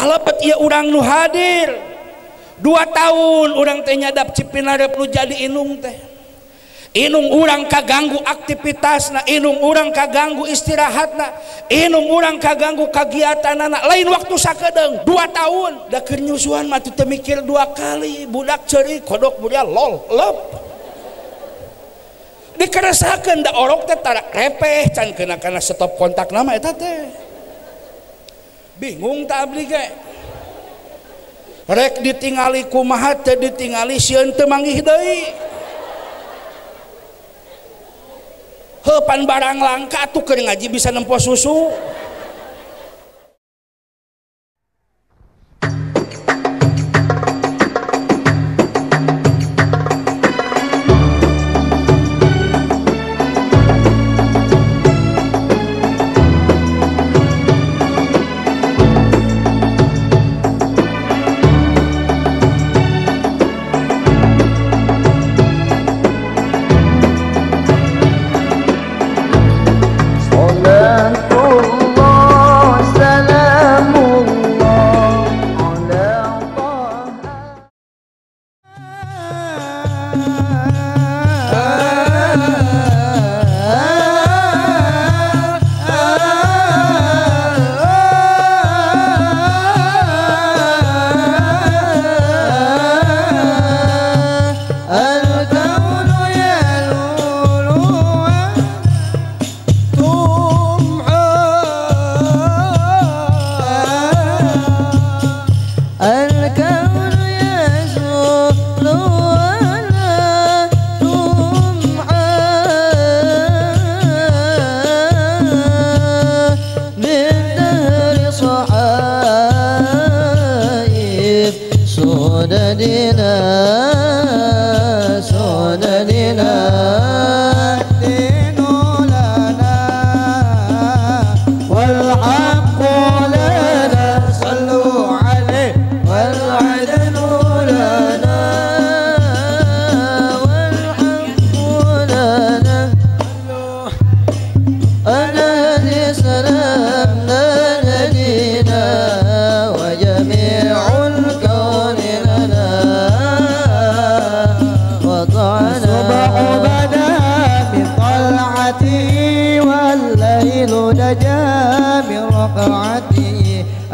Kalebet ieu urang nu hadir 2 tahun urang teh nyadap Cipinareup nu jadi inung teh. Inung urang kaganggu aktivitasna, inung urang kaganggu istirahatna, inung urang kaganggu kagiatanana. Lain waktu sakedeung 2 tahun da keur nyusuan mah teu mikir 2 kali, budak ceurik kodok budak lol lep. Dikeresakeun da orok teh tara repeh can kena kana stop kontak nama eta teh. Bingung tak abdi ge. Rek ditingali kumaha teh ditingali sieun teu manggih deui. Heuh pan barang langka atuh keur ngaji bisa nempo susu.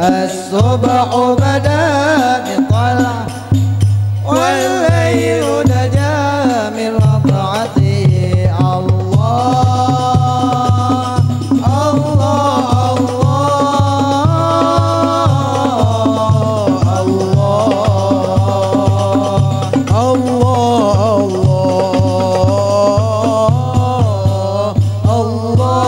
الصبح بدا من طلع والليل نجا من رضعته. الله الله الله الله الله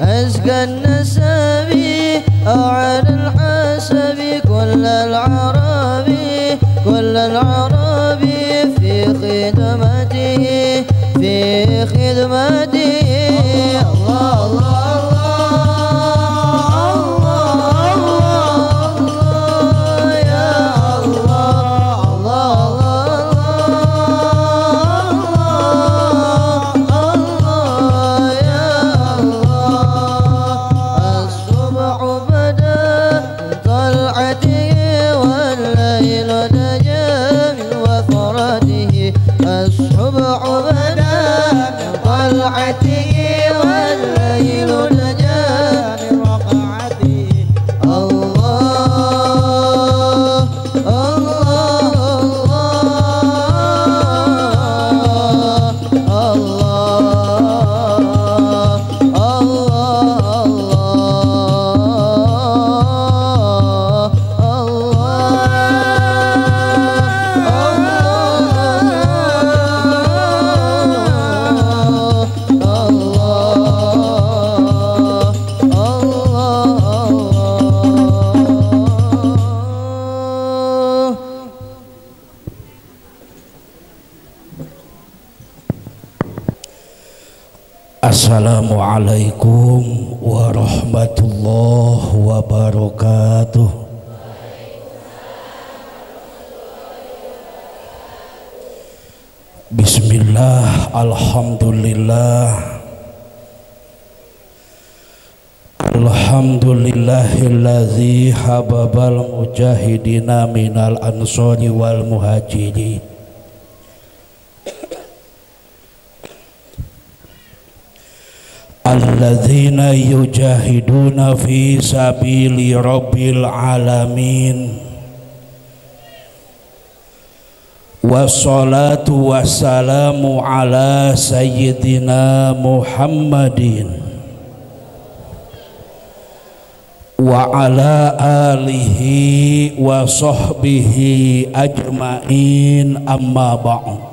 أزكى النسب أعلى الحسب كل العرب كل العرب في خدمته في خدمته. الله الله الله الله يا الله الله الله يا الله. الصبح بدا طلعته والليل نجا. Assalamualaikum warahmatullahi wabarakatuh. Bismillah, alhamdulillah, alhamdulillahillazi hababal mujahidina minal ansori wal muhajirin. Alladzina yujahiduna fi sabili rabbil alamin. Wassalatu wassalamu ala sayyidina Muhammadin wa ala alihi wa sahbihi ajma'in, amma ba'd.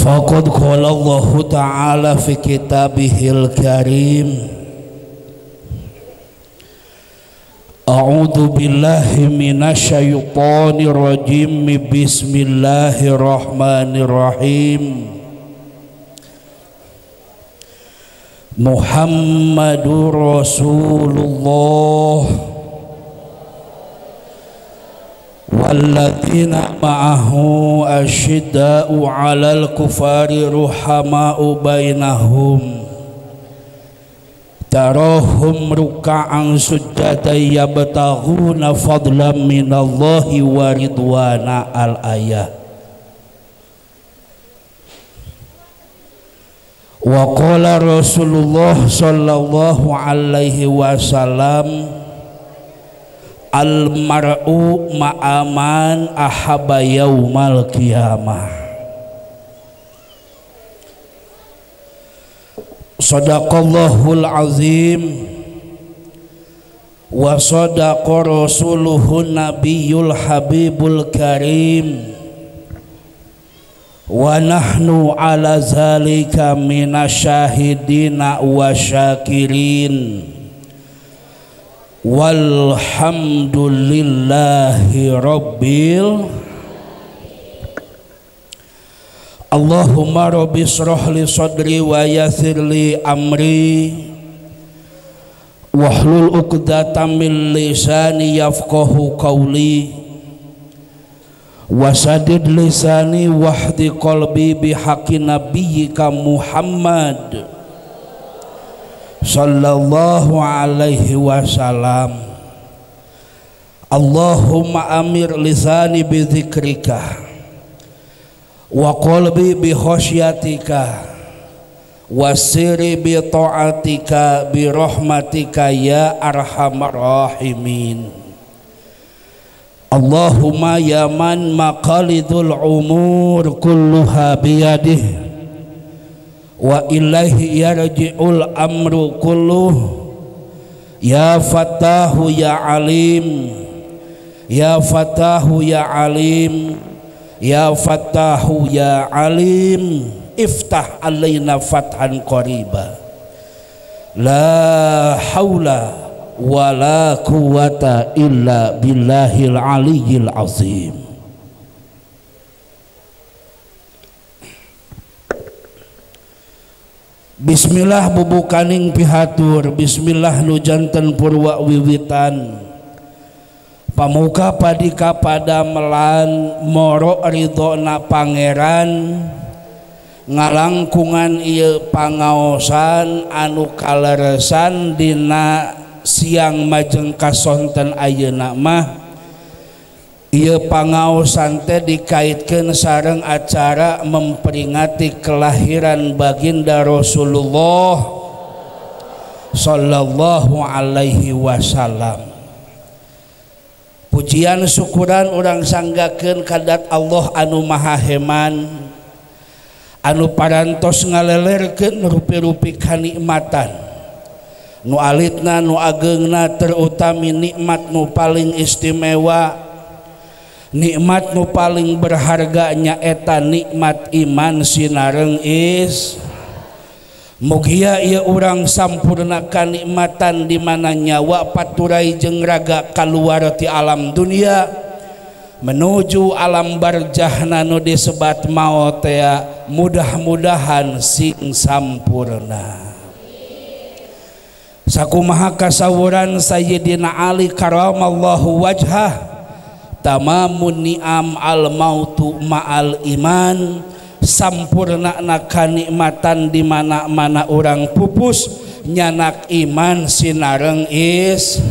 Faqad qala Allahu ta'ala fi kitabihil karim, a'udzu billahi minasyaitonir rajim, bismillahirrahmanirrahim. Muhammadur Rasulullah walladzina ma'ahu asyidda'u 'alal kufari ruhama'u bainahum tarahum ruk'an sujjadan yabtaghuna fadlan minallahi wa ridwana. Al-ayah. Wa qala Rasulullah sallallahu alaihi wasallam, al-mar'u ma'aman ahabba yaumal qiyamah. Sadaqallahul azim wa sadaqa rasuluhun nabiyul habibul karim wa nahnu ala zalika minasyahidina wa syakirin. Walhamdulillahi rabbil. Allahumma rabbi shrah li sadri wa yassir li amri wahlul 'uqdatam min lisani yafqahu qawli wasadid lisani wahdi qalbi bihaqqi nabiyyika Muhammad sallallahu alaihi wasallam. Allahumma amir lisani bi dzikrika wa qalbi bi khasyatika wa sirri bi ta'atika bi rahmatika ya arhamar rahimin. Allahumma ya man maqalidul umur kulluha biyadih wa ilaihi yarji'ul amru kulluh. Ya fatahu ya alim, ya fatahu ya alim, ya fatahu ya alim, iftah alaina fathan qariba. La haula wa la quwata illa billahil aliyyil azim. Bismillah bubukaning pihatur, bismillah nu janten purwa wiwitan, pamuka padika pada melan moro ridhona pangeran, ngalangkungan ieu pangaosan anu kaleresan dina siang majeng kasonten ayeuna mah. Ieu pangaosan teh dikaitkeun sareng acara memperingati kelahiran baginda Rasulullah sallallahu alaihi wasallam. Pujian syukuran urang sanggakeun kadat Allah anu maha heman, anu parantos ngalelerkeun rupi-rupi kanikmatan nu alitna nu ageungna, terutami nikmat nu paling istimewa, nikmat nu paling berharga nyaeta nikmat iman sinareng is. Mugia ieu urang sampurna kanikmatan di mana nyawa paturai jeung raga kaluar ti alam dunia menuju alam barjahna nu disebat maot tea. mudah-mudahan sing sampurna. Sakumaha kasawuran Sayyidina Ali karamallahu wajhah, tamamun ni'am al mautu ma'al iman, sampurna na kanikmatan di mana-mana urang pupus nyanak iman sinareng is.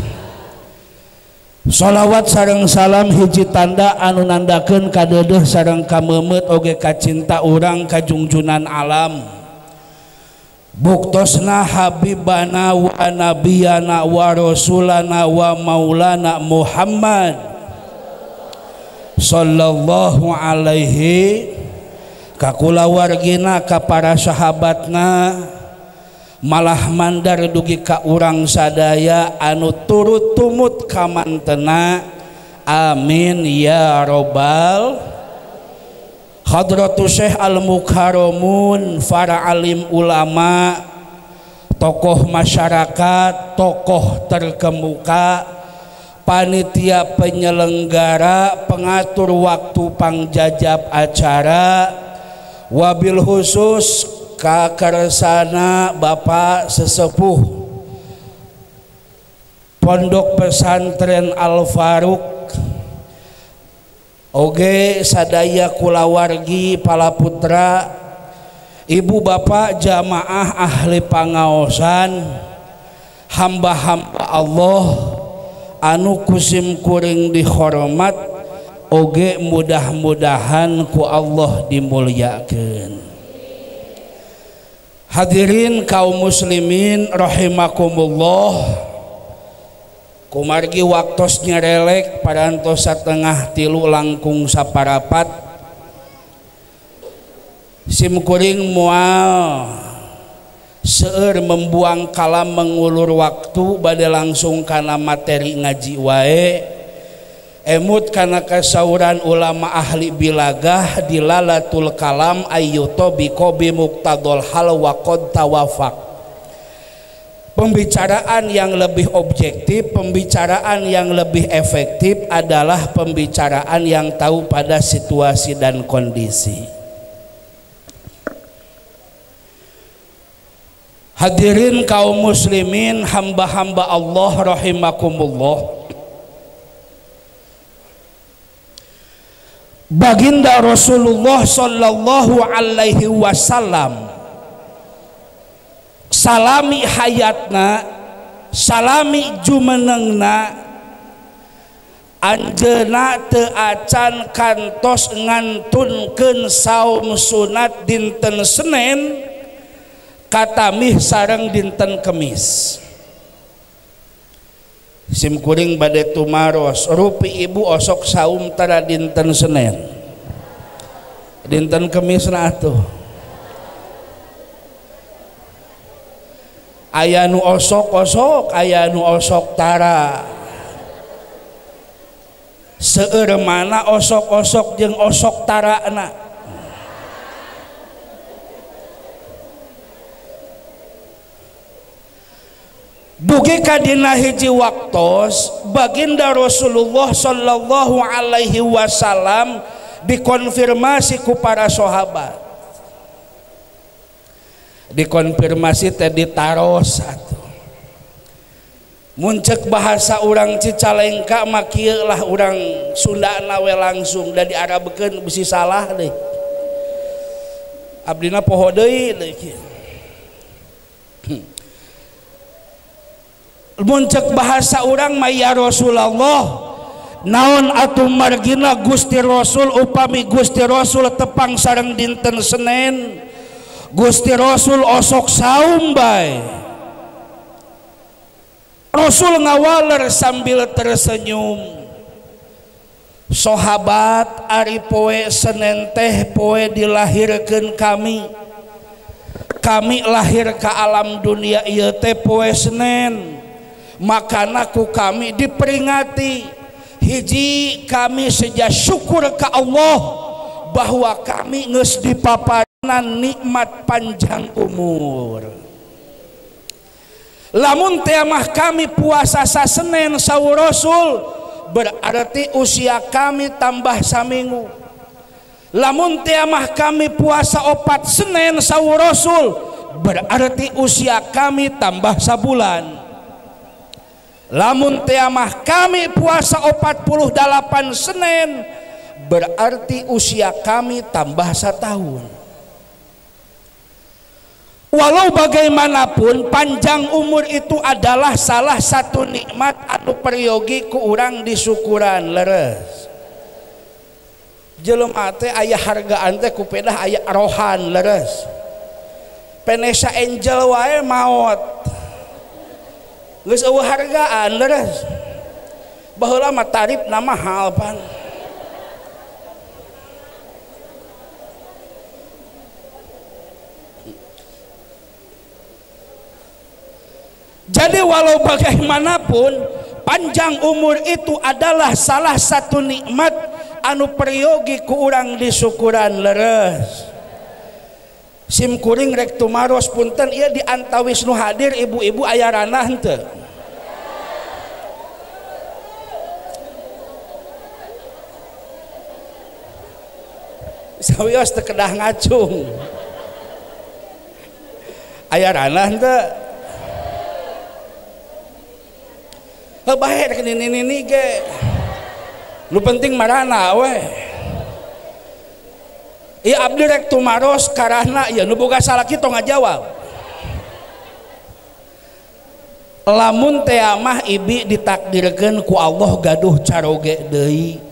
Sholawat sareng salam hiji tanda anu nandakeun kadeudeuh sareng kameumeut oge kacinta urang kajungjunan alam. Buktosna habibana wa nabiyana wa rasulana wa maulana Muhammad sallallahu alaihi kakulawargina ka para sahabatna malah mandar dugi ka urang sadaya anu turut tumut kamantena, amin ya robbal. Hadratus Syekh Al-Mukarramun, para alim ulama, tokoh masyarakat, tokoh terkemuka, panitia penyelenggara, pengatur waktu pangjajab acara, wabil khusus kakersana Bapak sesepuh Pondok Pesantren Al Faruq oge sadaya kulawargi palaputra ibu bapak jamaah ahli pangaosan hamba-hamba Allah anu kusim kuring dihormat oge mudah-mudahan ku Allah dimuliakeun. Hadirin kaum muslimin rahimakumullah, kumargi waktos nyerelek parantos satengah tilu langkung saparapat, simkuring moal seueur membuang kalam mengulur waktu bade langsung kana materi ngaji wae. Emut kana kasauran ulama ahli bilagah dilalatul kalam ayyuto bikobi muqtadol hal wa qad tawafaq. Pembicaraan yang lebih objektif, pembicaraan yang lebih efektif adalah pembicaraan yang tahu pada situasi dan kondisi. Hadirin kaum muslimin, hamba-hamba Allah rahimakumullah. Baginda Rasulullah sallallahu alaihi wasallam salami hayatna, salami jumenengna, anjeuna teu acan kantos ngantunkeun saum sunat dinten Senin katamih sareng dinten Kemis. Simkuring bade tumaros rupi ibu osok saum tara dinten Senin dinten Kemis na atuh aya nu osok-osok aya nu osok tara seueur mana osok-osok jeung osok tarana. Dugi ka dina hiji waktos baginda Rasulullah sallallahu alaihi wasallam dikonfirmasi ku para sahabat, dikonfirmasi teh ditaros atuh. Mun ceuk bahasa urang Cicalengka mah kieu lah, urang Sundana we langsung da diarabekeun bisi salah deui. Abdina poho deui deui kieu. Mun ceuk bahasa urang mah ya Rasulullah, naon atuh margina Gusti Rasul upami Gusti Rasul tepang sareng dinten Senin, Gusti Rasul osok saum bae. Rasul ngawaler sambil tersenyum. Sahabat ari poe Senin teh poe dilahirkeun kami. Kami lahir ke alam dunia ieu teh poe Senin. Makana ku kami diperingati. Hiji kami sejak syukur ke Allah bahwa kami geus dipaparan nikmat panjang umur. Lamun teh mah kami puasa sasenin saur Rasul, berarti usia kami tambah saminggu. Lamun teh mah kami puasa 4 Senin saur Rasul, berarti usia kami tambah sabulan. Lamun teh mah kami puasa 48 Senin, berarti usia kami tambah setahun. Walau bagaimanapun panjang umur itu adalah salah satu nikmat anu peryogi ku urang disyukuran leres. Jelema teh aya hargaan teh ku pedah aya rohan leres. Vanessa Angel wae maot. Geus eueuh hargaan leres. Baheula mah tarifna mahal pan. Jadi walau bagaimanapun panjang umur itu adalah salah satu nikmat anu peryogi ku urang disyukuran leres. Sim kuring rek tumaros punten ieu di antawis nu hadir ibu-ibu aya ranah henteu. Sawios teu kedah ngacung. Aya ranah henteu? Heuh bae rek nini-nini ge. Nu penting marana we. Ieu abdi rek tumaros karahna ieu nu boga salaki tong ngajawab. Lamun teh mah ibi ditakdirkeun ku Allah gaduh caroge deui.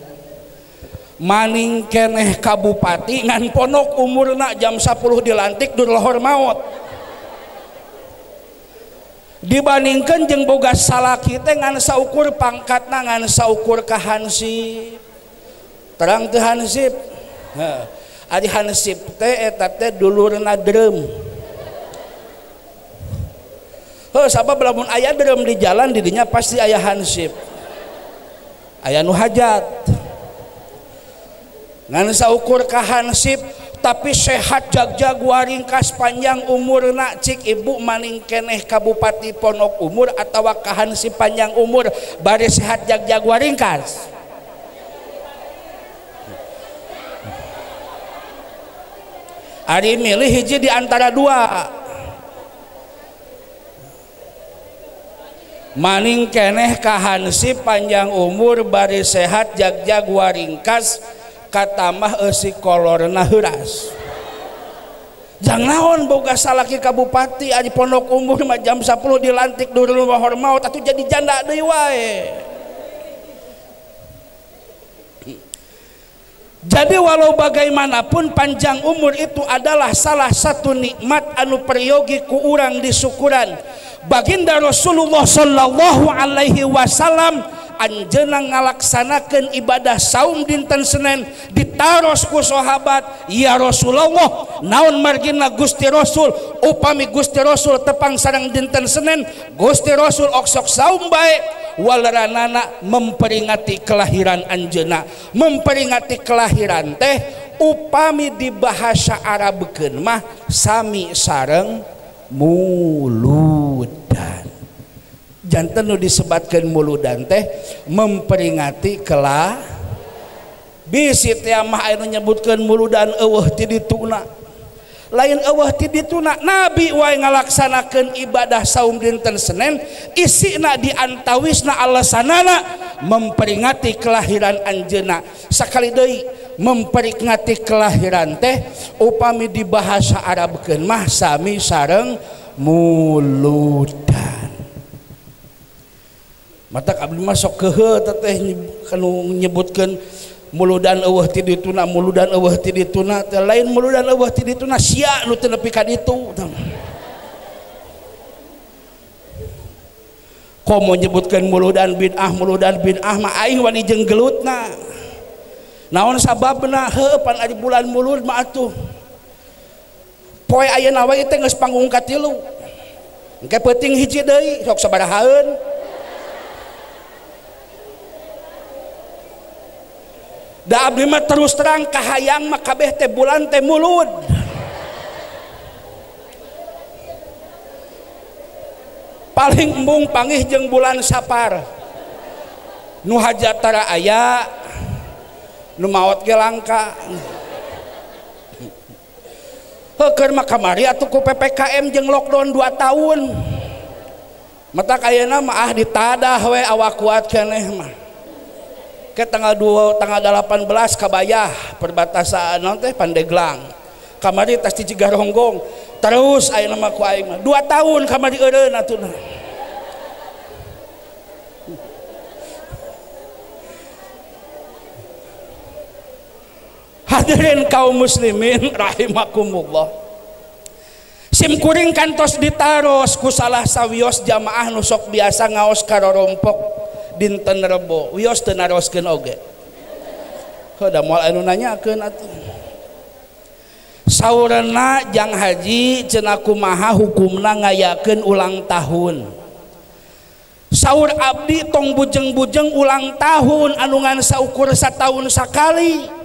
Maning keneh ka bupati ngan ponok umurna jam 10 dilantik dur lohor maot. Dibandingkan jeung boga salaki teh ngan saukur pangkatna ngan saukur ka hansip. Terang teu hansip? Heuh. Ari hansip teh eta teh dulurna dreum. Heuh sabab lamun aya dreum di jalan di dinya pasti aya hansip. Aya nu hajat. Ngan saukur ka hansip tapi sehat jagjag waringkas panjang umurna cik ibu maning keneh ka bupati ponok umur atawa ka hansip panjang umur bari sehat jagjag waringkas. Ari milih hiji di antara dua. Maning keneh ka hansip panjang umur bari sehat jagjag waringkas katamah eusi kolorna heuras. Jang naon boga salaki ka bupati ari pondok umur mah jam 10 dilantik dur lohor maot atuh jadi janda deui wae. Jadi walau bagaimanapun panjang umur itu adalah salah satu nikmat anu peryogi ku urang disyukuran. Baginda Rasulullah sallallahu alaihi wasallam anjeunna ngalaksanakeun ibadah saum dinten Senin ditaros ku sahabat, ya Rasulullah naon margina Gusti Rasul upami Gusti Rasul tepang sareng dinten Senin Gusti Rasul oksok saum bae. Waleranana memperingati kelahiran anjeunna. Memperingati kelahiran teh upami di bahasa Arabkeun mah sami sareng muludan. Janten nu disebatkeun muludan teh memperingati kelah. Bisi teh mah aya nu nyebutkeun muludan eueuh ti dituna. Lain eueuh ti dituna, nabi wae ngalaksanakeun ibadah saum dinten Senin isina diantawisna alasanana memperingati kelahiran anjeunna. Sakali deui memperingati kelahiran teh upami di bahasa Arabkeun mah sami sareng muludan. Matak abdi mah sok keuheuh teh kanu nyebutkeun muludan eueuh ti dituna, muludan eueuh ti dituna teh lain muludan eueuh ti dituna sia nu teu nepi ka ditu. Komo nyebutkeun muludan bid'ah mah aing wani jeung gelutna. Naon sababna? Heuh pan ari bulan mulud mah atuh. Poe ayeuna wae teh geus panggung katilu. Engke peuting hiji deui sok sabarahaeun. Da abdi mah terus terang kahayang mah kabeh teh bulan teh mulud. Paling embung pangih jeung bulan Sapar. Nu hajat tara aya, nu maot ge langka. Heukeun mah kamari atuh ku PPKM jeung lockdown 2 tahun. Matak ayeuna mah ah ditadah we awak kuat keneh mah. Ke tanggal 2 tanggal 18 kabayah perbatasan naon teh Pandeglang. Kamari tas di Cigaronggong. Terus ayeuna mah ku aing mah 2 tahun kamari eureun atuh. Hadirin kaum muslimin rahimakumullah. Sim kuring kantos ditaros ku salah sawios jamaah nu sok biasa ngaos karorompok dinten Rebo. Wios teu naroskeun oge. Heuh da moal anu nanyakeun atuh. Saurna jang haji cenah kumaha hukumna ngayakeun ulang tahun. Saur abdi tong bujeng-bujeng ulang tahun anu ngan saukur sataun sakali.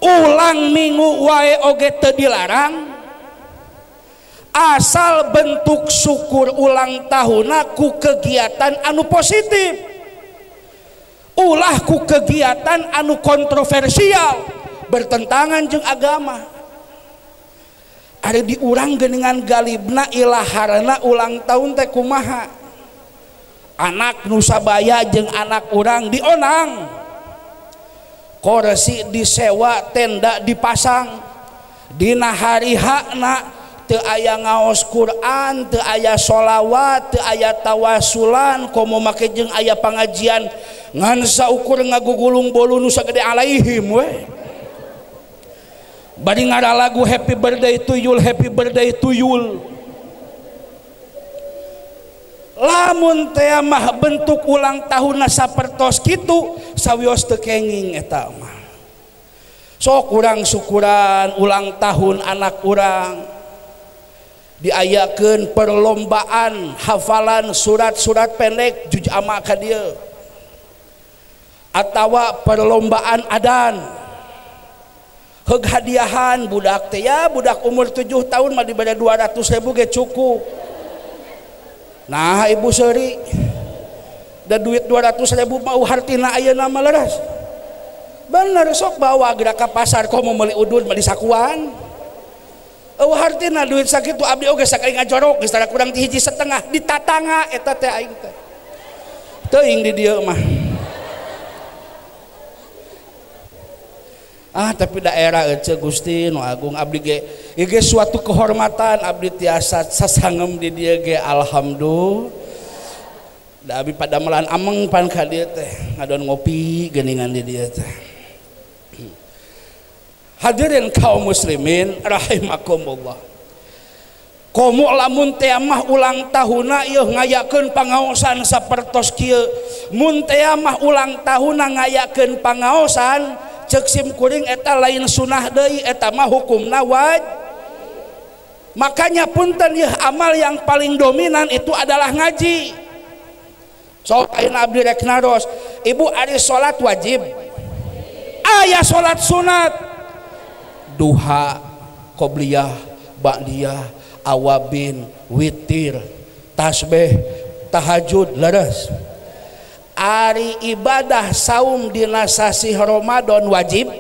Ulang minggu wae oge teu dilarang asal bentuk syukur ulang tahunna ku kegiatan anu positif, ulah ku kegiatan anu kontroversial bertentangan jeung agama. Ari diurang geuningan galibna ilaharna ulang tahun teh kumaha, anak nu sabaya jeung anak urang dionang, korsi disewa, tenda dipasang, dina hari hakna teu aya ngaos Quran, teu aya sholawat, teu aya tawasulan, komo make jeung aya pangajian ngan saukur ngagugulung bolu nu sagede alaihim we. Bari ngaralagu happy birthday tuyul, happy birthday tuyul. Lamun teh mah bentuk ulang tahunna sapertos kitu sawios teu kenging eta mah. Sok urang syukuran ulang tahun anak urang, diayakeun perlombaan hafalan surat-surat pendek juz amma ka dieu, atawa perlombaan adan, heug hadiahan budak teh ya, budak umur 7 tahun mah dibere 200.000 ge cukup. Nah ibu seuri da duit 200.000 mau hartina ayeuna mah leres. Bener sok bawa gerak ka pasar komo meuli udud meuli sakuan. Eueuh hartina duit sakitu abdi oge sakali ngajorok geus tara kurang ti 1,5 ditatanga eta teh aing teh. Teuing di dieu mah. Ah tapi daerah ece Gusti nu Agung abdi ge ieu ge suatu kehormatan abdi tiasa sasangem di dieu ge alhamdulillah. Da abdi padamelan ameng pan ka dieu teh ngadon ngopi geuningan di dieu teh. Hadirin kaum muslimin rahimakumullah. Komo lamun teh mah ulang tahunna ieu ngayakeun pangaosan sapertos kieu. Mun teh mah ulang tahunna ngayakeun pangaosan cek sim kuring eta lain sunah deui, eta mah hukumna wajib. Makanya punten yeuh amal yang paling dominan itu adalah ngaji. Sok ayeuna abdi rek naros, ibu ari salat wajib, aya salat sunat, duha, qobliyah, ba'diyah, awabin, witir, tasbih, tahajud, leres. Ari ibadah saum dina sasih Ramadan wajib,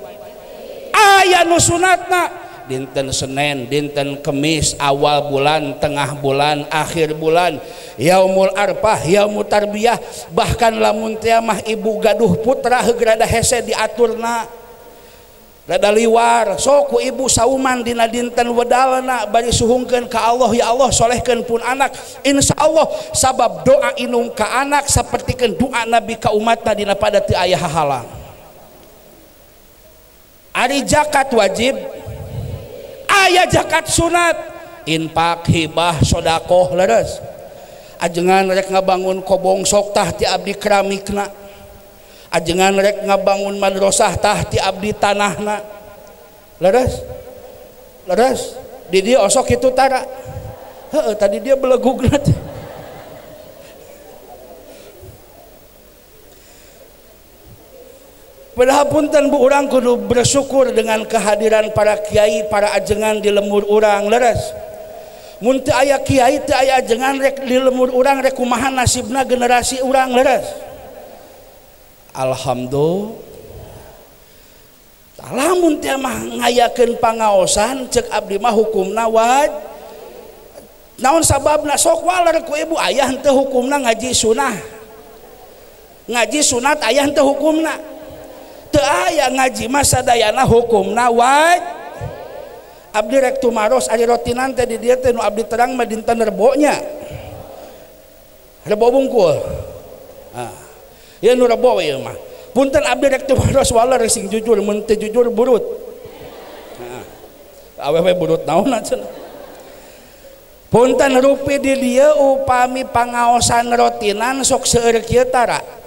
aya nu sunatna dinten Senin, dinten Kemis, awal bulan, tengah bulan, akhir bulan, yaumul arfah, yaumul tarbiyah. Bahkan lamun teh mah ibu gaduh putra heug rada hese diaturna, rada liwar, sok ku ibu sauman dina dinten wedalna bari suhungkeun ka Allah, ya Allah solehkeun pun anak. Insya Allah sabab doa inung ka anak sapertikeun doa Nabi ka umatna dina pada teu aya hahalang. Ari zakat wajib, aya zakat sunat, infak, hibah, sodakoh, leres. Ajengan rek ngabangun kobong sok tah ti abdi keramikna, ajengan rek ngabangun madrasah tah ti abdi tanahna, leres. Leres di dia osok itu tara. Heeh, tadi dia belegugna teh. Padahal punten bu, urang kudu bersyukur dengan kehadiran para kiai, para ajengan di lemur urang, leres. Mun teu aya kiai, teu aya ajengan rek di lemur urang rek kumaha nasibna generasi urang, leres. Alhamdulillah. Tah lamun teh mah ngayakeun pangaosan cek abdi mah hukumna wajib. Naon sababna sok waler ku ibu ayah henteu hukumna ngaji sunah. Ngaji sunat ayah henteu hukumna. Teu aya ngaji mah sadayana hukumna wajib. Abdi rek tumaros ari rotinan teh di dieu teh nu abdi terang mah dinten Rebo nya. Rebo bungkul. Ah. Ieu nu Rebo ieu mah. Punten abdi rek tumaros waler sing jujur mun teu jujur burut. Heeh. Awewe burut naon cenah. Punten rupi di dieu upami pangaosan rotinan sok seueur kieu tara.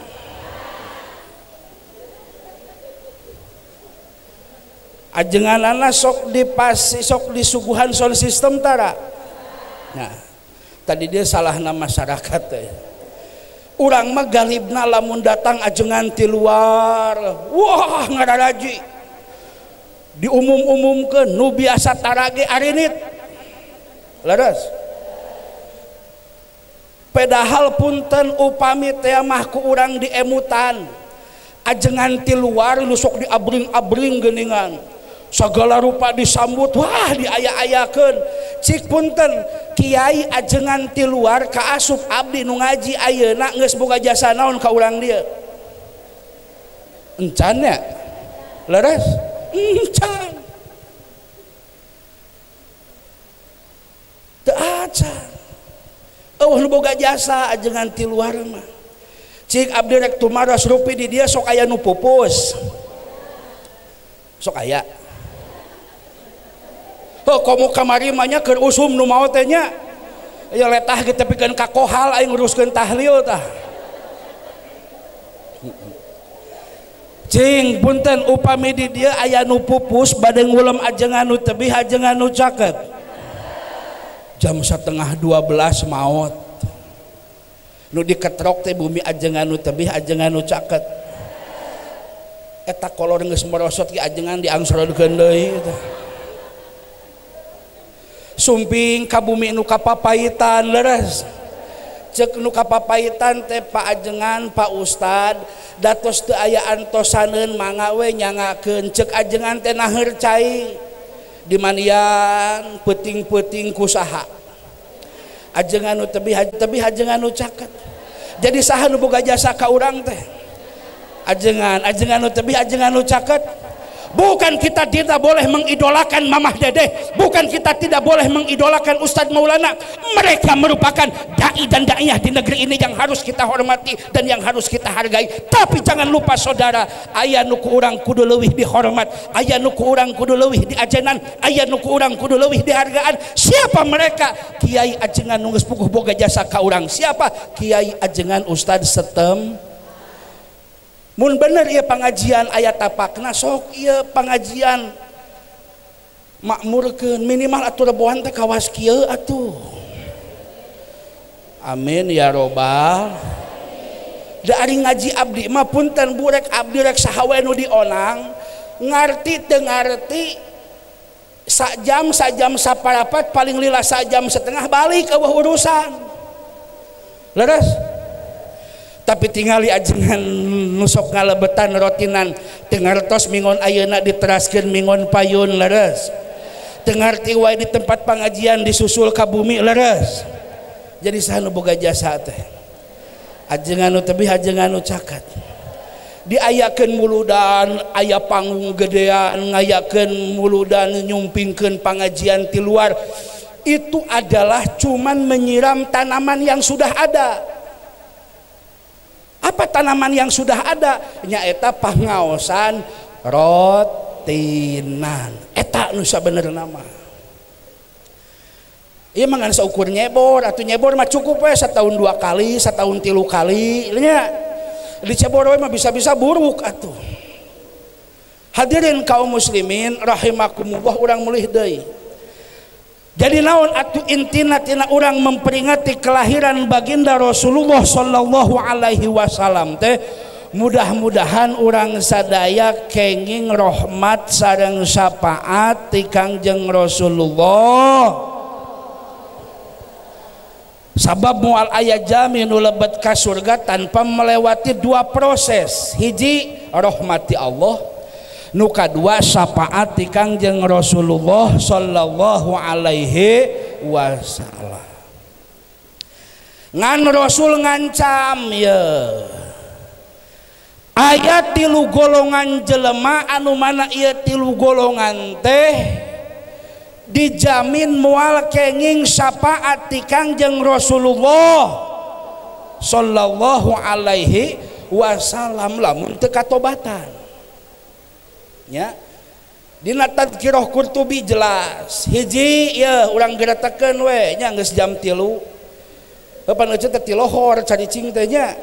Ajenganana sok dipasi sok disuguhan sound system tara. Nah, tadi dia salahna masyarakat teh. Urang mah galibna lamun datang ajengan ti luar, wah ngararaji. Diumum-umumkeun nu biasa tarage arinit. Leres. Padahal punten upami teh mah ku urang diemutan. Ajengan ti luar nu sok diabring-abring geuningan. Segala rupa disambut, wah diaya-ayakeun. Cik punten kiai ajengan ti luar kaasup abdi nu ngaji ayeuna geus boga jasa naon ka urang dieu. Encan nya? Leres? Encan. Teu acan. Eueuh nu boga jasa ajengan ti luar mah. Cik abdi rek tumaros rupi di dieu sok aya nu pupus. Sok aya. Oh, komo kamari mah nya keur usum nu maot teh nya. Ya letah ge tepikeun ka kohal aing nguruskeun tahlil tah. Cing punten upami di dieu aya nu pupus bade ngulem ajengan nu tebih ajengan nu caket. Jam 11:30 maot. Nu diketrok teh bumi ajengan nu tebih ajengan nu caket. Eta kolor geus merosot ge ajengan diangsorkeun deui tah. Sumping ka bumi nu kapapaitan leres. Cek nu kapapaitan teh Pak Ajengan Pak Ustad datos teu aya antosaneun mangga we nyangakeun. Cek ajengan teh naheur cai dimanian peuting-peuting ku saha. Ajengan nu tebih tebih ajengan nu caket. Jadi saha nu boga jasa ka urang teh? Ajengan, ajengan nu tebih ajengan nu caket. Bukan kita tidak boleh mengidolakan Mamah Dedeh, bukan kita tidak boleh mengidolakan Ustadz Maulana. Mereka merupakan dai dan daiyah di negeri ini yang harus kita hormati dan yang harus kita hargai. Tapi jangan lupa saudara, aya nu ku urang kudu leuwih dihormat, aya nu ku urang kudu leuwih diajenan, aya nu ku urang kudu leuwih dihargaan. Siapa mereka? Kiai ajengan nu geus puguh boga jasa ka urang. Siapa? Kiai ajengan Ustadz Setem. Mun bener ieu pengajian aya tapakna sok ieu pengajian makmurkeun minimal atuh reboan teh kawas kieu atuh. Amin ya robbal. Da ari ngaji abdi mah punten burek abdi rek saha we nu dionang ngarti teu ngarti sajam sajam saparapat paling lila sajam setengah balik eueuh urusan. Leres? Tapi tingali ajengan nu sok ngalebetan rotinan teu ngartos mingon ayeuna diteraskeun mingon payun leres. Teu ngarti wae di tempat pengajian disusul ka bumi leres. Jadi saha nu boga jasa teh? Ajengan nu tebih ajengan nu caket. Diayakeun muludan aya panggung gedean ngayakeun muludan nyumpingkeun pangajian ti luar. Itu adalah cuman menyiram tanaman yang sudah ada. Apa tanaman yang sudah ada? Nyaeta pangaosan rotinan. Eta nu sabenerna mah. Ieu mah ngan saukur nyebor, atuh nyebor mah cukup we setahun 2 kali, setahun 3 kali nya. Dicebor we mah bisa-bisa buruk atuh. Hadirin kaum muslimin rahimakumullah urang mulih deui. Jadi naon atuh intina tina urang memperingati kelahiran baginda Rasulullah sallallahu alaihi wasallam teh mudah-mudahan urang sadaya kenging rahmat sareng syafaat ti Kangjeng Rasulullah. Sabab moal aya jami nu lebet ka surga tanpa melewati dua proses. Hiji rahmati Allah, Nu kadua syafaat ti Kangjeng Rasulullah sallallahu alaihi wasallam. Ngan Rasul ngancam ye aya tilu golongan jelema anu mana ieu tilu golongan teh dijamin moal kenging syafaat ti Kangjeng Rasulullah sallallahu alaihi wasallam lamun teu katobatan. Ya. Dina Tadkirah Qurtubi jelas. Hiji ye urang geretekeun we nya geus jam 3. Kapan geus teh tilohor caricing teh nya.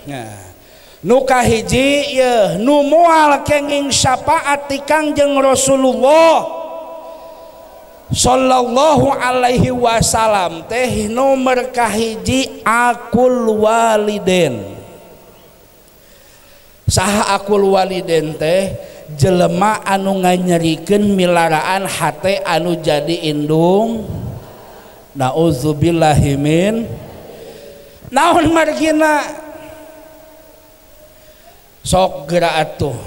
Nah, nu kahiji ye nu moal kenging syafaat ti Kangjeng Rasulullah sallallahu alaihi wasallam teh nomor kahiji akul waliden. Saha akul waliden teh jelema anu nganyerikeun milaraan hate anu jadi indung. Nauzubillahi min naon margina sok geura atuh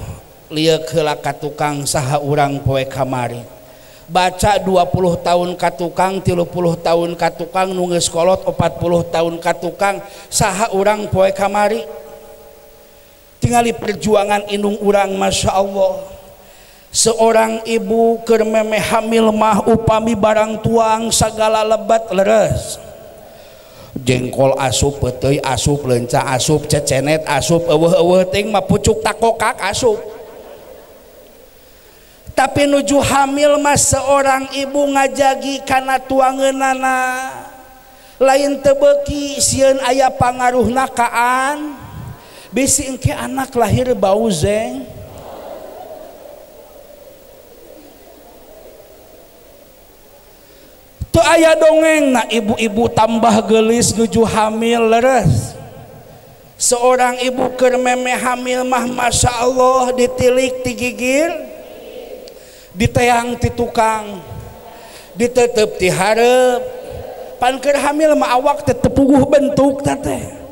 lieuk heula ka tukang saha urang poe kamari. Baca 20 tahun ka tukang, 30 tahun ka tukang, nu geus kolot 40 tahun ka tukang, saha urang poe kamari. Tingali perjuangan indung urang, Masya Allah. Seorang ibu keur memeh hamil mah upami barang tuang sagala lebat leres. Jengkol asup, peuteuy asup, leunca asup, cecenet asup, eueuh-eueuh ting mah pucuk takokak asup. Tapi nuju hamil mah seorang ibu ngajagi kana tuangeunana. Lain teu beuki sieun aya pangaruhna kaan. Bisi engke anak lahir bau zeng. Teu aya dongeng na ibu-ibu tambah geulis nuju hamil leres. Seorang ibu keur memeh hamil mah Masya Allah ditilik ti gigir, diteang ti tukang, ditetep ti hareup. Pan keur hamil mah awak teh teu puguh bentuk teh.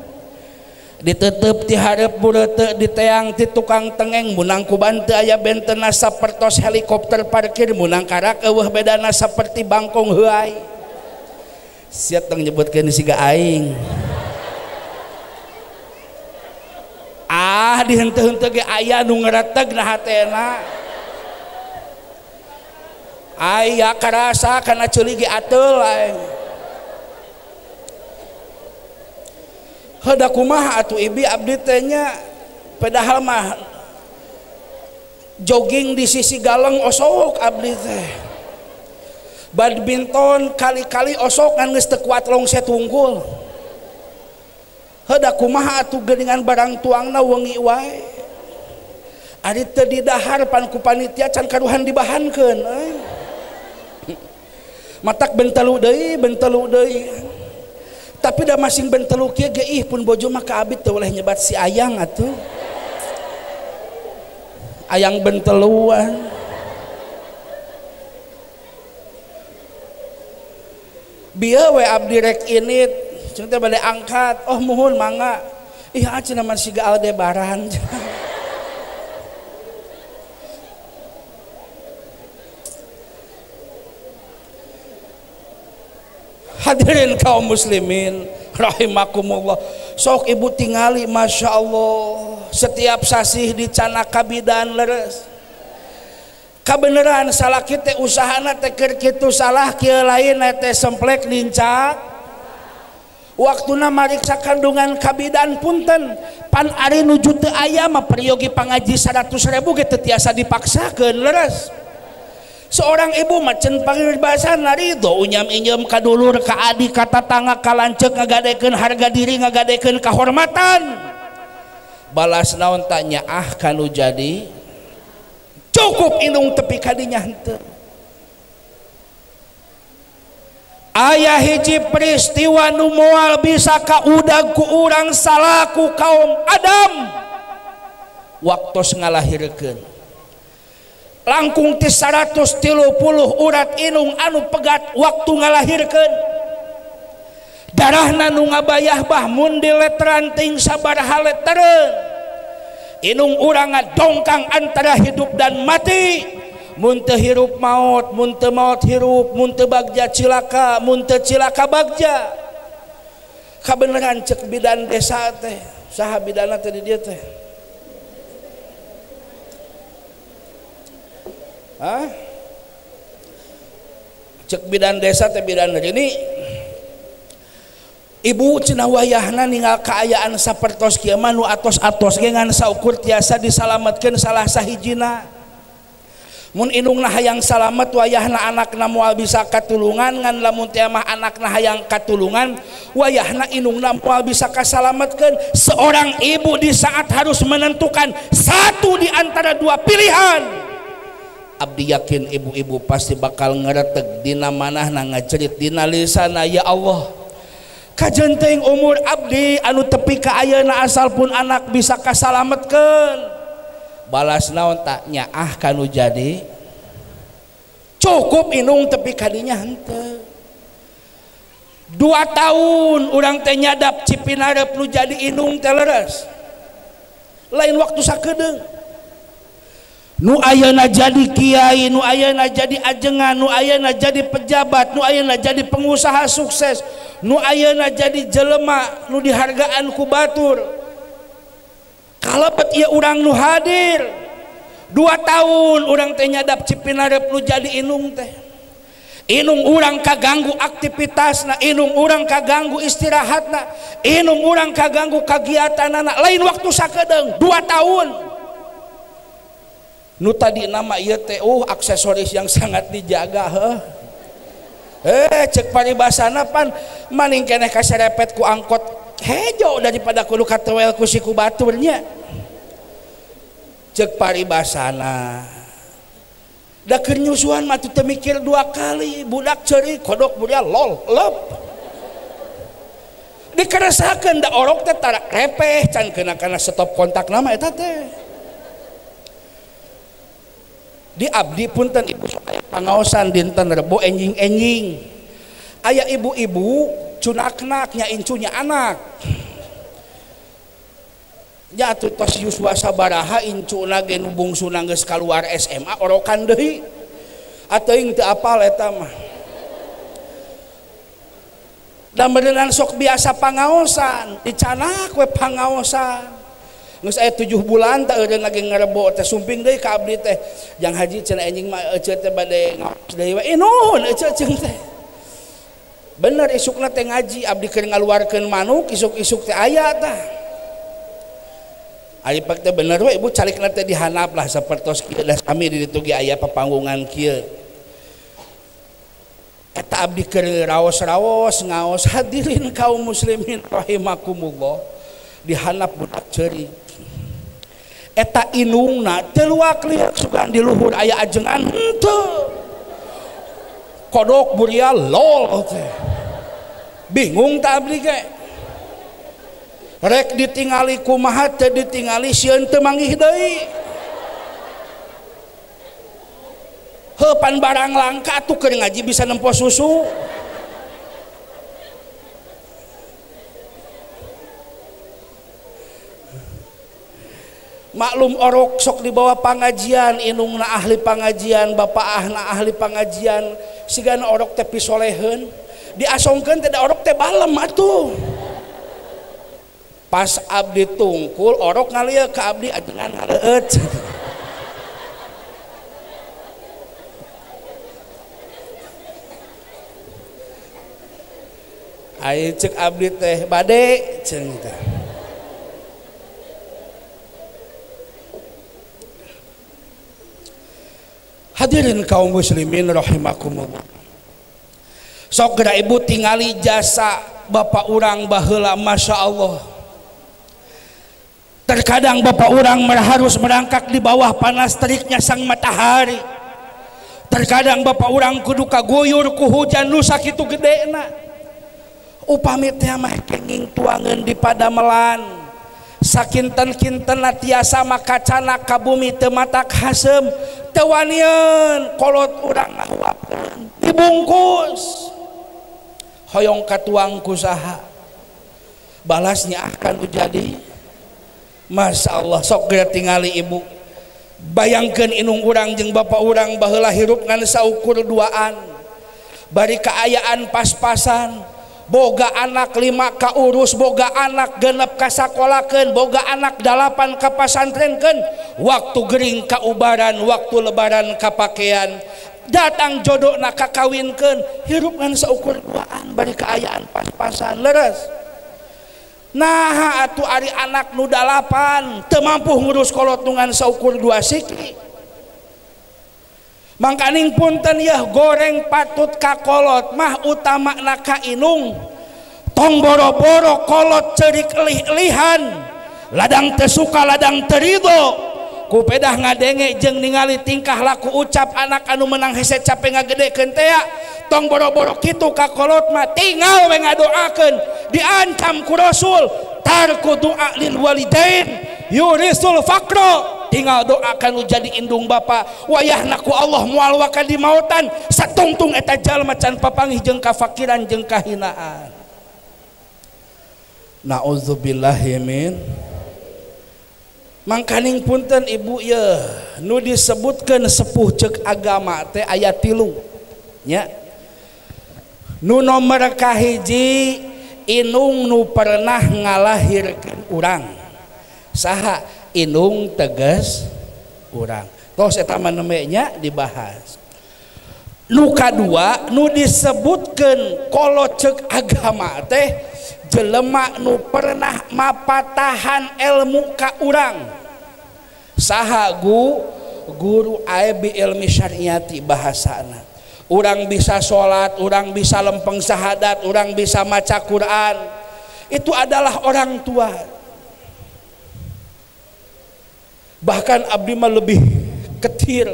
Ditetep ti hareup bureuteuh diteang ti tukang tengeng munang kuban teu aya bentena sapertos helikopter parkir munang karak eueuh bedana saperti bangkong heuay. Sia tong nyebutkeun siga aing. Ah dihenteu-henteu ge aya nu ngereteg na hatena. Aya karasa kana ceuli ge ateul aing. Heuda kumaha atuh ibi abdi teh nya padahal mah jogging di sisi galeng osok abdi teh. Badminton kali-kali osok ngan geus teu kuat longset wungkul. Heuda kumaha atuh geuningan barang tuangna wengi wae. Ari teu didahar pan ku panitia can karuhan dibahankeun euy. Matak bentelu deui, bentelu deui. Tapi dah masing bentelu kieu ge ih pun bojo mah ka abdi teu boleh nyebat si ayang atuh. Ayang benteluan. Bieu we abdi rek init, cenah teh bade angkat, oh muhun mangga. Ih cenah mah siga Aldebaran. Hadirin kaum muslimin rahimakumullah. Sok ibu tingali Masya Allah setiap sasih dicana kabidan leres. Kabeneran salah kita usahana teh keur kitu salah kieu lain teh semplek lincak. Waktuna mariksa kandungan kabidan punten pan ari nuju teu aya mah peryogi pangaji 100.000 ge teu tiasa dipaksakeun leres. Seorang ibu macen pangirbasan ridho unyam inyem ka dulur ka adik ka tatangga ka lanceuk ngagadekeun harga diri ngagadekeun kahormatan. Balas naon tanya ah kanu jadi cukup indung tepi kadinya henteu. Aya hiji peristiwa nu moal bisa kaudag ku urang salaku kaum Adam waktos ngalahirkeun. Langkung ti 130 urat inung anu pegat waktu ngalahirkeun. Darahna nu ngabayah bah mun diletranting sabaraha letreun. Inung urang ngadongkang antara hidup dan mati. Mun teu hirup maot, mun teu maot hirup, mun teu bagja cilaka, mun teu cilaka bagja. Kabeneran cek bidan desa teh, saha bidana teh di dieu teh? Hah? Cek bidan desa teh bidan ini ibu cenah wayahna ninggal kaayaan sapertos kieu mah nu atos-atos ge ngan saukur tiasa disalametkeun salah sahijina. Mun indungna hayang salamet wayahna anakna moal bisa katulungan, ngan lamun teh mah anakna hayang katulungan wayahna indungna moal bisa kasalametkeun. Seorang ibu di saat harus menentukan satu di antara dua pilihan, abdi yakin ibu-ibu pasti bakal ngereteg dina manahna ngajerit dina lisana, ya Allah kajenteng umur abdi anu tepi ka ayeuna asal pun anak bisa kasalametkeun. Balas naon tak nyaah kanu jadi cukup inung tepi kadinya henteu. 2 tahun urang teh nyadap Cipinareup nu jadi inung teh leres, lain waktu sakedeung. Nu ayeuna jadi kiai, nu ayeuna jadi ajengan, nu ayeuna jadi pejabat, nu ayeuna jadi pengusaha sukses, nu ayeuna jadi jelema nu dihargaan ku batur. Kalebet ieu urang nu hadir. 2 tahun urang teh nyadap Cipinareup nu jadi inung teh. Inung urang kaganggu aktivitasna, inung urang kaganggu istirahatna, inung urang kaganggu kagiatanana, lain waktu sakedeung 2 tahun. Nu tadi nama ieu teh aksesoris yang sangat dijaga heuh. Cek paribasana pan maning keneh kaserepet ku angkot hejo daripada kudu katewel ku siku baturnya. Cek paribasana da keur nyusuan mah teu mikir 2 kali, budak ceurik kodok budak lol lep. Dikeresakeun da orok teh tara repeh can keuna kana stop kontak nama eta teh. Di abdi punten ibu pangaosan dinten Rebo enjing-enjing aya ibu-ibu cunaknak nya incunya anak nya atuh tos yuswa sabaraha incuna ge nu bungsuna geus kaluar SMA orokan deui atuh teu apal eta mah. Da meureunnan sok biasa pangaosan dicanak we pangaosan. Geus aya 7 bulan teh eureun lagi ngerebo teh sumping deui ka abdi teh. Jang haji cenah enjing mah eceu teh bade ngaos deui we. Nuhun eceu jeung teh. Bener isukna teh ngaji abdi keur ngaluarkeun manuk isuk-isuk teh aya tah. Ari pak teh bener we ibu calikna teh dihanap lah sapertos kieu da sami di ditu ge aya papanggungan kieu. Eta abdi keur raos-raos ngaos hadirin kaum muslimin rahimakumullah dihanap budak ceurik. Eta inungna teu luak liuk sugan di luhur aya ajengan henteu. Kodok buria lol teh. Bingung tah abdi ge. Rek ditingali kumaha teu ditingali sieun teu manggih deui. Heuh pan barang langka atuh keur ngaji bisa nempo susu. Maklum orok sok dibawa pangajian, inungna ahli pangajian, bapak ahna ahli pangajian, sigana orok teh pisoleheun, diasongkeun teh da orok teh balem atuh. Pas abdi tungkul orok ngalieu ka abdi ajengan ngaleueut. Ai cek abdi teh bade ceung teh. Hadirin kaum muslimin rahimakumullah. Sok geura ibu tingali jasa bapak urang baheula, masya Allah. Terkadang bapak urang harus merangkak di bawah panas teriknya sang matahari. Terkadang bapak urang kudu kaguyur ku hujan nu sakitu gedena. Upami teh mah kenging tuangeun di padamelan. Sakinten-kinten tiasa makacana ka bumi teu matak hasem teu wanian kolot urang ngahuapkeun dibungkus hoyong katuang ku saha balasnya akan jadi Masya Allah sok geura tingali ibu. Bayangkeun inung urang jeung bapak urang baheula hirup ngan saukur duaan. Bari kaayaan pas-pasan, boga anak 5 kaurus, boga anak 6 kasakolakeun, boga anak 8 kapasantrenkeun, waktu gering kaubaran, waktu lebaran kapakean, datang jodohna kakawinkeun, hirup ngan saukur duaan bari kaayaan pas-pasan leres. Nah atuh ari anak nu 8 teu mampu ngurus kolot nu ngan saukur 2 siki. Mangkaning punten yeuh goreng patut ka kolot mah utamana ka inung. Tong boro-boro kolot ceurik elih-elihan, ladang teu suka ladang teu ridho. Ku pedah ngadenge jeung ningali tingkah laku ucap anak anu menang hese cape ngagedekeun tea. Tong boro-boro kitu ka kolot mah tinggal we ngadoakeun, diancam ku Rasul tarku doa lil walidain yurisul faqra, tinggal doakan nu jadi indung bapa wayahna ku Allah moal waka di mautan satungtung eta jalma can papanggih jeung kafakiran jeung kahinaan. Nauzubillahi min. Mangkaning punten ibu ye nu disebutkeun sepuh ceuk agama teh aya 3 nya. Nu nomor kahiji inung nu pernah ngalahirkeun urang. Saha inung tegas urang. Tos eta mah nembe nya dibahas. Nu kadua nu disebutkeun kolot ceuk agama teh jelema nu pernah mapatahan ilmu ka urang. Saha guru ae bi ilmi syariati bahasana. Urang bisa sholat, urang bisa lempeng syahadat, urang bisa maca Quran. Itu adalah orang tua. Bahkan abdi mah lebih ketir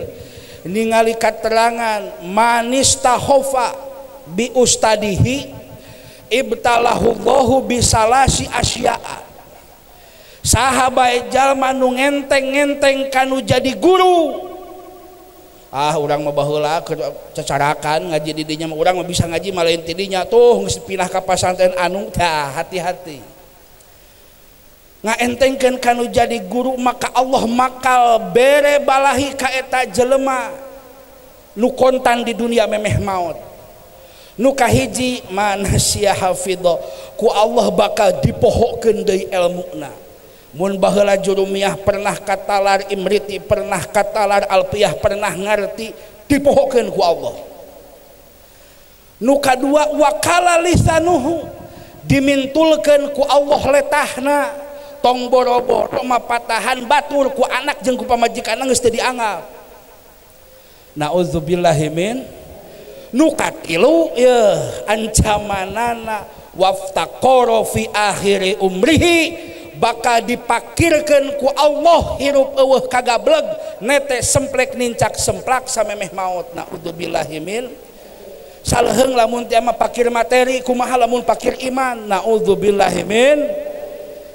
ningali katerangan manistahofa bi ustadihi ibtalahullahu bisalasi asya'a. Saha bae jalma nu ngenteng-ngenteng kanu jadi guru. Ah urang mah baheula cecarakan ngaji di dinya mah urang mah bisa ngaji mah lain ti dinya tuh geus pindah ka pasantren anu tah hati-hati. Ngaentengkeun kanu jadi guru maka Allah makal bere balahi ka eta jelema nu kontan di dunia memeh maot. Nu kahiji manasya hafidho ku Allah bakal dipohokeun deui elmuna. Mun baheula jurumiyah pernah katalar imriti pernah katalar alpiyah pernah ngarti dipohokeun ku Allah. Nu kadua wakala lisanuhu dimintulkeun ku Allah letahna. Tong boro-boro mapatahan batur ku anak jeung ku pamajikanna geus teu dianggap. Nauzubillahi min. Nu katilu yeuh ancamanana waftaqara fi akhiri umrihi bakal dipakirkeun ku Allah hirup eueuh kagableg nete semplek nincak semplak samemeh maot. Naudzubillahi min. Saleheng lamun teh mah pakir materi kumaha lamun pakir iman. Naudzubillahi min.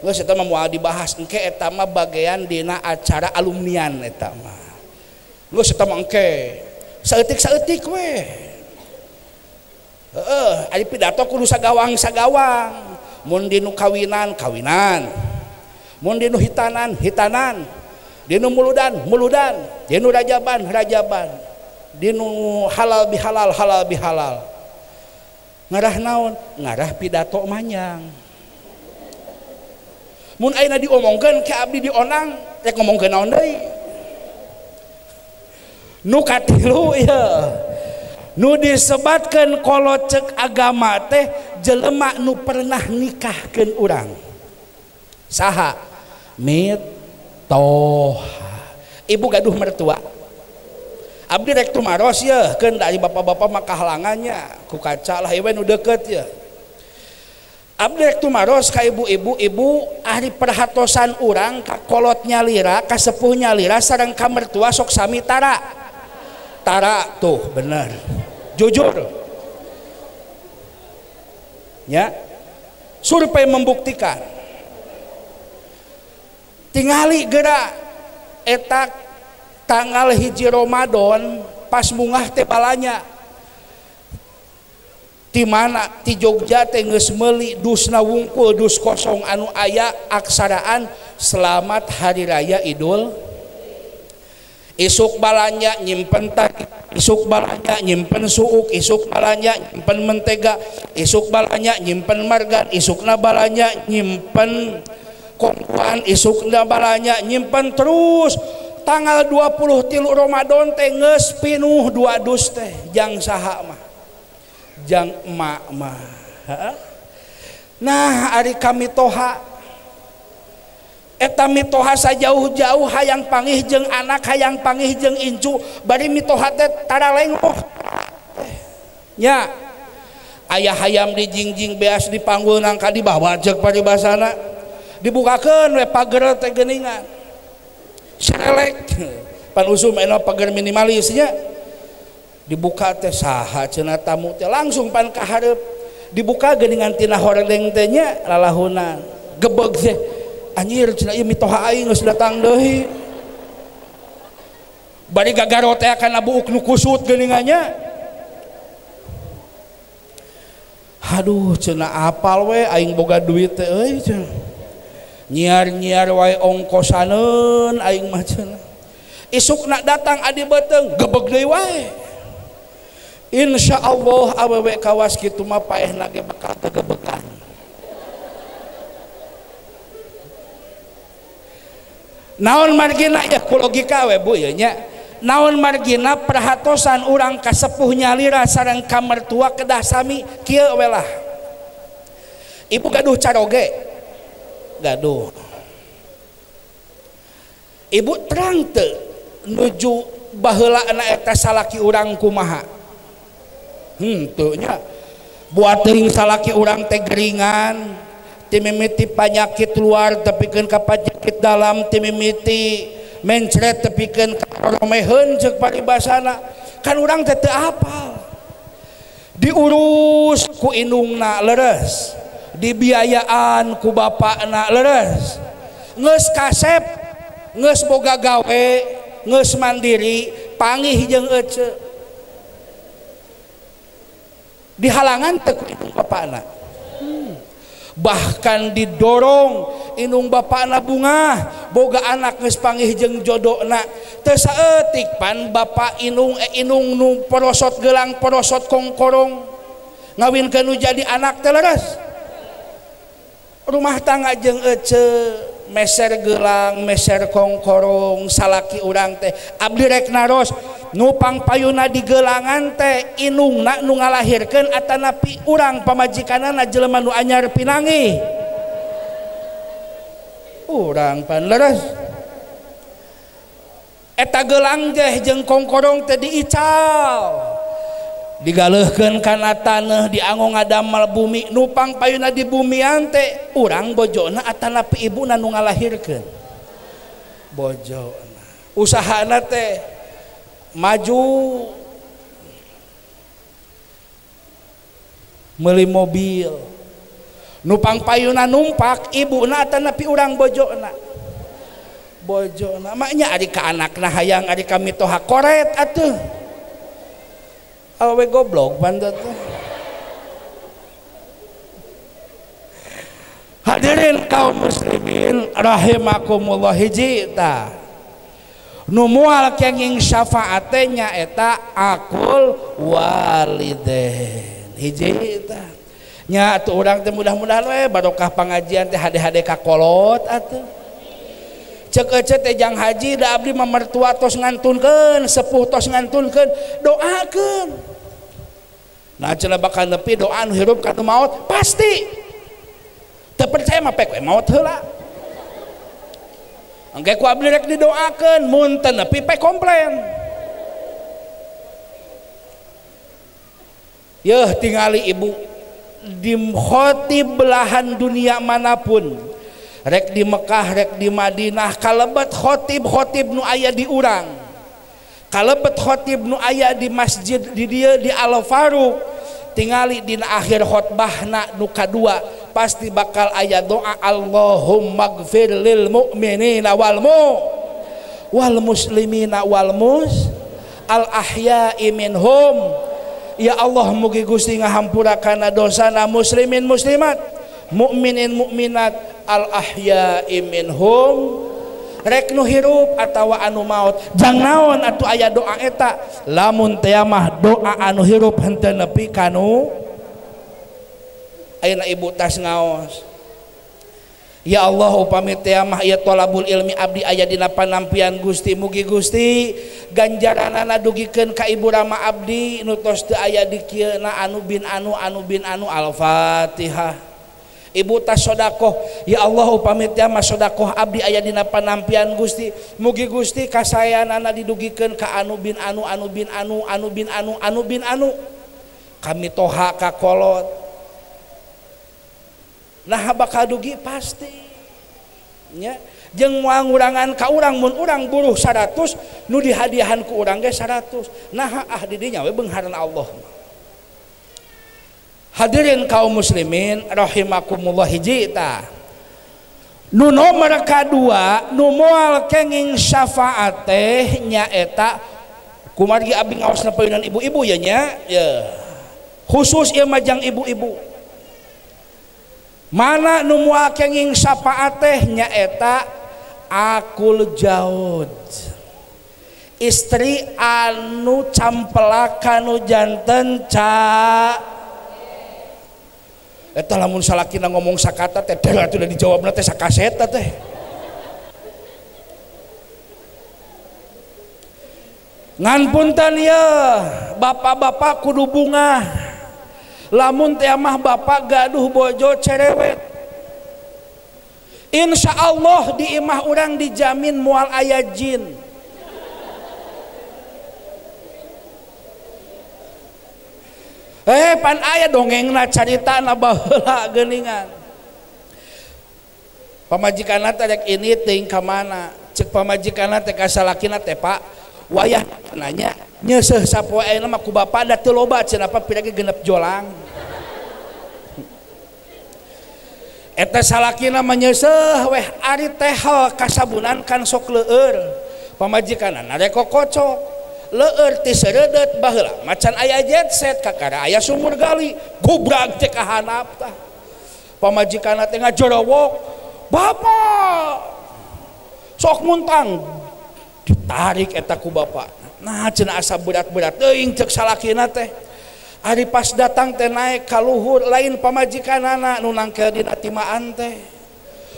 Geus eta mah moal dibahas engke eta mah bagian dina acara alumnian eta mah. Geus eta mah engke saeutik-saeutik we. Heeh, ari pidato kudu sagawang-sagawang. Mun dinu kawinan kawinan, mun dinu hitanan hitanan, dinu muludan muludan, dinu rajaban rajaban, dinu halal bihalal halal bihalal. Ngarah naon? Ngarah pidato manyang. Mun ayeuna diomongkeun ke abdi dionang rek ngomongkeun naon deui? Nu katilu ieu nu disebatkeun kolot ceuk agama teh jelema nu pernah nikahkeun urang. Saha? Mitoha. Ibu gaduh mertua. Abdi rek tumaros yeuh keun da bapak-bapak mah kahalangannya ku kaca lah ieu we nu deukeut yeuh. Abdi rek tumaros ka ibu-ibu, ibu ahli perhatosan urang ka kolot nyalira, ka sepuh nyalira sareng ka mertua sok sami tara. Tara tuh bener. Jujur. Ya. Survei membuktikan. Tingali geura eta tanggal 1 Ramadan pas mungah teh balanya. Ti mana? Ti Jogja teh geus meuli dusna wungkul dus kosong anu aya aksaraan selamat hari raya Idul. Isuk balanja nyimpen tadi, isuk balanja nyimpen suuk, isuk balanja nyimpen mentega, isuk balanja nyimpen margan, isukna balanja nyimpen kongkuan, isukna balanja nyimpen terus tanggal 23 Ramadan teh geus pinuh 2 dus teh jang saha mah, jang emak mah. Nah ari kami toha eta mitoha sajauh-jauh hayang pangih jeung anak, hayang pangih jeung incu, bari mitoha teh tara lengoh nya. Aya hayam dijingjing beas dipanggul nangka dibawa ceuk paribasana, dibukakeun we pager teh geuningan serelek pan usum eno pager minimalis nya, dibuka teh saha cenah tamu teh langsung pan ka hareup, dibuka geuningan tina hordeng teh nya lalahunan gebeg teh anjir cenah ieu mitoha aing geus datang deui, bari gagaro teh kana buuk nu kusut geuningannya. Aduh cenah apal we aing boga duit teh euy cenah, nyiar-nyiar wae ongkosaneun aing mah cenah. Isukna datang adi beuteung gebeg deui wae. Insyaallah awewe kawas kitu mah paehna ge bakal gegebekan. Naon margina ya ku logika we bu ya nya. Naon margina perhatosan urang kasepuh nyalira sareng ka mertua kedah sami kieu we lah. Ibu gaduh caroge, gaduh. Ibu terang teu nuju baheula eta salaki urang kumaha. Henteu nya. Buat teuing salaki urang teh geringan, timimiti panyakit luar tepikeun ka panyakit dalam, timimiti mencret tepikeun ka romeheun ceuk paribasana. Kan urang teh teu apal. Diurus ku indungna leres, dibiayaan ku bapakna leres. Geus kasep, geus boga gawe, geus mandiri, pangih jeung ece. Dihalangan teu ku indung bapakna. Bahkan didorong indung bapakna bungah boga anak geus panggih jeung jodona teu saeutik pan bapak indung indung nu porosot gelang porosot kongkorong ngawinkeun nu jadi anak teh leres. Rumah tangga jeung ece meser gelang meser kongkorong salaki urang teh abdi rek naros nu pangpayuna di gelangan teh indungna nu ngalahirkeun atanapi urang pamajikanana jelema nu anyar pinangi urang pan leres. Eta gelang teh jeung kongkorong teh diical digaleuhkeun kana taneuh dianggo ngadamel bumi nu pangpayuna di bumian teh urang bojona atanapi ibuna nu ngalahirkeun bojona. Usahana teh maju meuli mobil nu pangpayuna numpak ibuna atanapi urang bojona. Bojona maknya ari ka anakna hayang ari ka mitoha koret atuh awewe goblok pantat. Hadirin kaum muslimin rahimakumullah, hiji tah nu moal kenging syafaate nya eta akul waliden. Hiji tah nya atuh urang teh mudah-mudahan we barokah pangajian teh hade-hade ka kolot atuh. Cek ece teh jang haji da abdi mah mertua tos ngantunkeun, sepuh tos ngantunkeun, doakeun. Nah cenah bakal nepi doa nu hirup ka nu maot pasti. Teu percaya mah pek we maot heula. Engke ku abdi rek didoakeun, mun teu nepi pek komplain. Yeuh tingali ibu di khotib belahan dunia manapun, rek di Mekah rek di Madinah, kalebet khotib-khotib nu aya di urang, kalebet khotib nu aya di masjid di dieu di Al Faruq, tingali dina akhir khotbahna nu kadua pasti bakal aya doa Allahumma gfir lil mu'minina wal wal muslimina wal mus al ahya'i minhum. Ya Allah mugi Gusti ngahampura kana dosana muslimin muslimat mukminin mukminat al ahya'i minhum rek nu hirup atawa anu maot. Jang naon atuh aya doa eta? Lamun teh mah doa anu hirup henteu nepi kanu ayeuna ibu tas ngaos. Ya Allah upami teh mah ieu thalabul ilmi abdi aya dina panampian Gusti, mugi Gusti ganjaranana dugikeun ka ibu rama abdi nu tos teu aya di kieu na anu bin anu anu bin anu. Al-Fatihah. Ibu tas sodakoh, ya Allah upami teh mah sodakoh abdi aya dina panampian Gusti, mugi Gusti kasayanana didugikeun ka anu bin anu anu bin anu anu bin anu anu bin anu. Kami toha ka kolot. Nah bakal dugi pasti nya jeung moal ngurangan ka urang mun urang buruh 100 nu dihadiahan ku urang ge 100. Nah ah di dinya we beungharna Allah. Hadirin kaum muslimin rahimakumullah, hiji tah nu nomor kadua nu moal kenging syafaat teh nyaeta kumargi abdi ngaosna payunan ibu-ibu ya nya ya khusus ieu mah jang ibu-ibu. Mana nu moal kenging syafaat teh nyaeta akul jaud, istri anu campelak nu janten ca eta lamun salakina ngomong sakata teh teh atuh dijawabna teh sakaseta teh. Ngan punten ye bapak-bapak kudu bungah lamun teh mah bapak gaduh bojo cerewet, insya Allah di imah urang dijamin moal aya jin. Pan aya dongengna caritana baheula geuningan. Pamajikanna teh rek ini teuing ka mana? Ceuk pamajikanna teh ka salakina teh Pak, wayah nanya nyeuseuh sapoe ayeuna mah ku bapak da teu loba cenah apa pirage genep jolang. Eta salakina mah nyeuseuh weh ari tehel kasabunan kan sok leueur. Pamajikanna rek kokocok. Leueur ti seureudeut baheula macan aya jet set kakara aya sumur gali gubrag teh ka handap tah. Pamajikanna teh ngajorowok, bapak sok muntang ditarik eta ku bapak. Nah cenah asa berat-berat teuing ceuk salakina teh. Ari pas datang teh naek ka luhur lain pamajikanana nu nangkel dina timaan teh.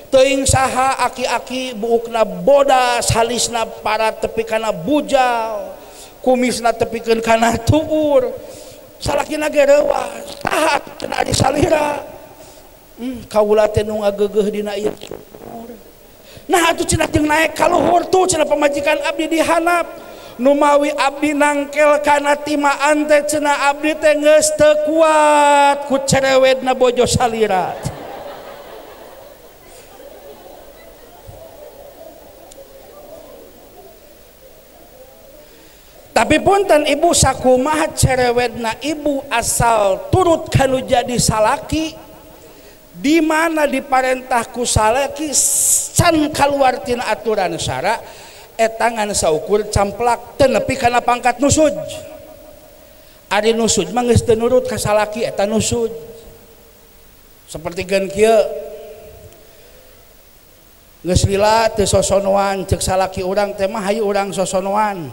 Teuing saha aki-aki buukna bodas halisna para tepi kana bujal kumisna tepikeun kana tuur. Salakina ge reuas saha cenah ari salira. Kaula teh nu ngageugeuh dina ieu sumur. Nah atuh cenah jeung naek ka luhur tuh cenah pamajikan abdi dihanap. Numawi abdi nangkel kana timaan teh cenah abdi teh geus teu kuat ku cerewetna bojo salira. Tapi punten ibu sakumaha cerewetna ibu asal turut kanu jadi salaki, di mana diparentah ku salaki can kaluar tina aturan syara eta ngan saukur camplak teu nepi kana pangkat nusuj. Ari nusuj mah geus teu nurut ka salaki eta nusuj. Sapertikeun kieu geus lila teu sosonoan ceuk salaki urang teh mah hayu urang sosonoan.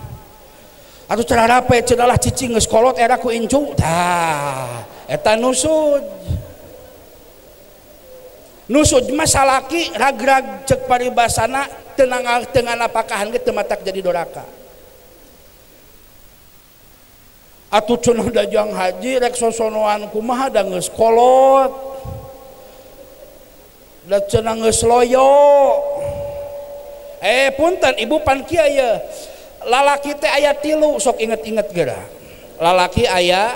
Atuh cara rape cenah lah cicing geus kolot era ku incu tah eta nusuj. Nusuj mah salaki ragrag ceuk paribasana teu nganapakahan ge teu matak jadi doraka. Atuh cenah dajang haji rek sosonoan kumaha da geus kolot da cenah geus loyo. Punten ibu pan kieu ye lalaki teh aya tilu sok inget-inget geura. Lalaki aya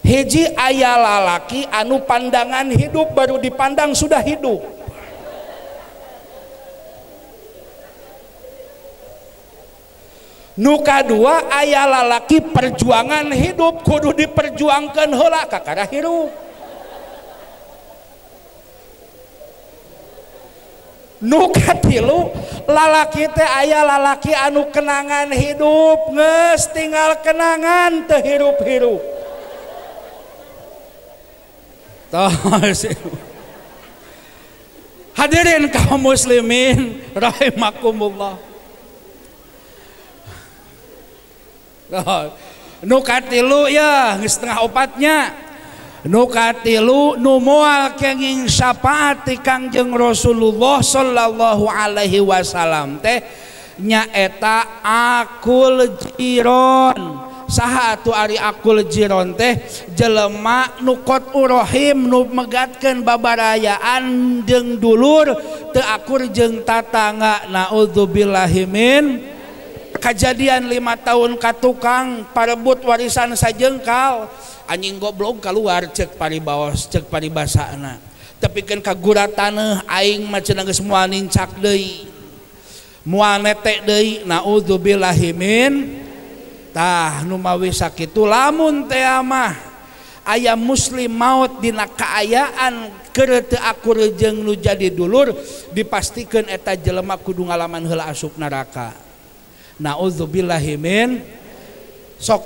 hiji, aya lalaki anu pandangan hidup baru dipandang sudah hidup. Nu kadua aya lalaki perjuangan hidup kudu diperjuangkan heula kakara hirup. Nu katilu lalaki teh aya lalaki anu kenangan hidup geus tinggal kenangan teu hirup-hirup. Tos. Hadirin kaum muslimin rahimakumullah. Nu katilu ya geus setengah opatnya. Nu katilu nu moal kenging syafaat ti Kangjeng Rasulullah sallallahu alaihi wasallam teh nyaeta akul jiron. Saha atuh ari akul jiron teh jelema nu qat'urrahim nu megatkeun babarayaan jeung dulur teu akur jeung tatangga. Naudzubillahi min. Kajadian 5 tahun ka tukang parebut warisan sajengkal anjing goblok keluar cek paribaos cek paribasana tepikeun ka gura taneuh aing mah cenah geus moal nincak deui moal netek deui. Naudzubillahi min. Tah nu mawi sakitu lamun teh mah aya muslim maot dina kaayaan keur teu akur jeung nu jadi dulur dipastikeun eta jelema kudu ngalaman heula asup neraka. Naudzubillahi min. Sok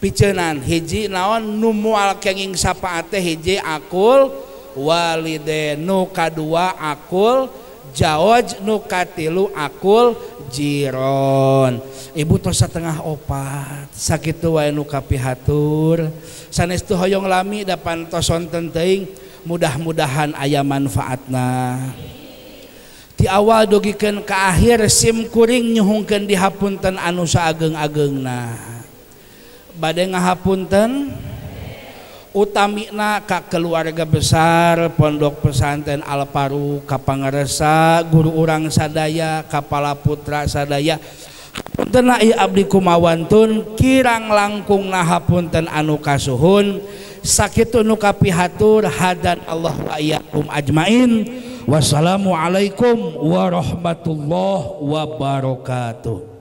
piceunan hiji naon nu moal kenging syafaat teh hiji akul walide, nu kadua akul jawaj, nu katilu akul jiron. Ibu tos setengah opat sakitu wae nu kapihatur. Sanes teu hoyong lami da pantos sonten teuing, mudah-mudahan aya manfaatna. Di awal dugikeun ka akhir sim kuring nyuhungkeun dihapunten anu saageng-agengna. Bade ngahapunten utamina ka keluarga besar Pondok Pesantren Al Faruq, ka pangaresa guru urang sadaya, kapala putra sadaya. Hapunten ieu abdi kumawantun kirang langkungna hapunten anu kasuhun. Sakitu nu kapihatur hadan Allah wa iyyakum ajmain. Wassalamualaikum warahmatullahi wabarakatuh.